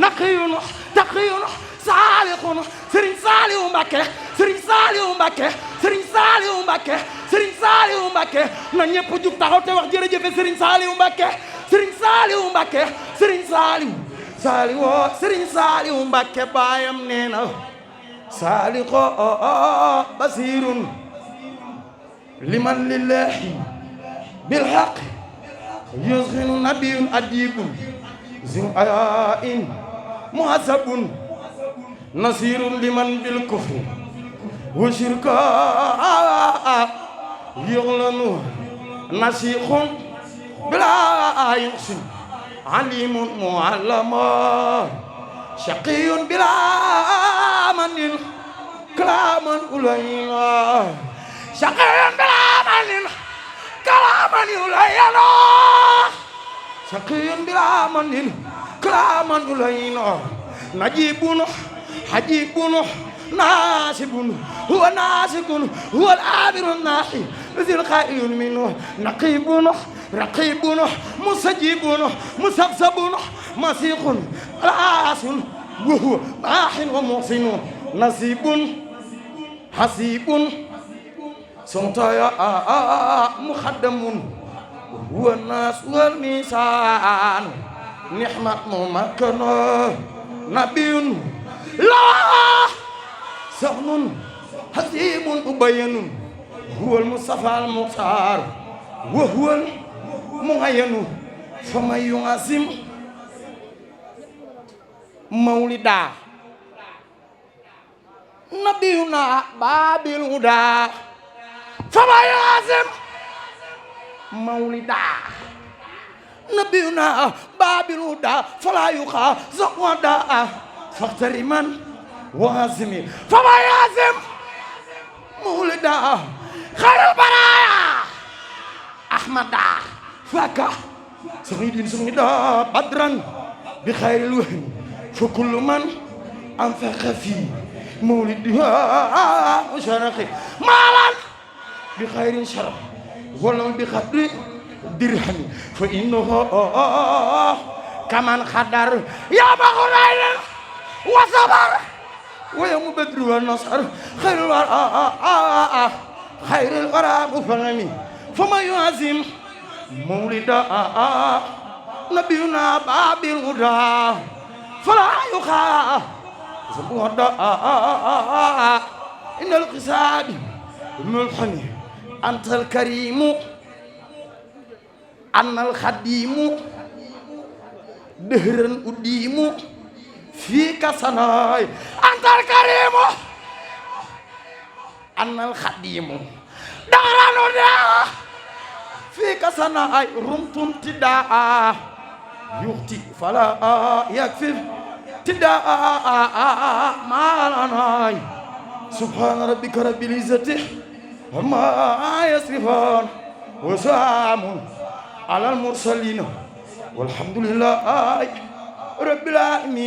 naqiyun taqiyun saalixun Sëriñ Saaliwu Mbàkke Sëriñ Saaliwu Mbàkke Sëriñ Saaliwu Mbàkke Sëriñ Saaliwu Mbàkke na ñëpp jug taxaw te wax jërëjëf Sëriñ Saaliwu Mbàkke Sëriñ Saaliwu Mbàkke Sëriñ Sëriñ Saaliwu Mbàkke baayam nee na saalixo basirun liman lillahi bilhaq yusxinu nabiyun adibun zin ayain muhasabun nasirun liman bil kufri wa shirka yughlanu nasikhun bila yuhsin alimun muallama shaqiyun bila manin kalaman ulayna shaqiyun bila manin kalaman ulayna shaqiyun bila manin kalaman ulayna najibun hajibun nasibun huwa nasikun huwa al-amirun nahi zil khairun minhu naqibun raqibun musajibun musabsabun masiqun asun wa huwa mahin wa muhsinun nasibun hasibun suntaya mukhaddamun huwa nas wal misan nihmat mumakkana nabiyun la sahnun hasimun ubayyanun huwal mustafa al mukhtar wa huwal muhayyanu faman yu'azzim maulida nabiyuna babil huda faman yu'azzim maulida nabiyuna babil huda fala yuqa zaqwada fahtariman wazimi fama yazim maulida khairul baraya ahmada faka sayyidin sumida badran bi khairil wahmi fa kullu man anfaqa fi maulidiha musharaqi malan bi khairin sharaf wala bi khadri dirhami fa innahu kaman khadar ya baghulail wa sabar wa yawmu badri wa nasr khairul wara mufahami fama yu'azim mawlida nabiyuna babil huda fala yuqa sabuhada innal qisadi mulhani antal karimu annal khadimu dehran udimu fika sanay antal karimu annal khadimu dehran udimu fika sanay rumtum tidaa yukti fala yakfir tidaa malanay subhana rabbika rabbil izzati amma yasifun wa salamun alal mursalin walhamdulillahi rabbil alamin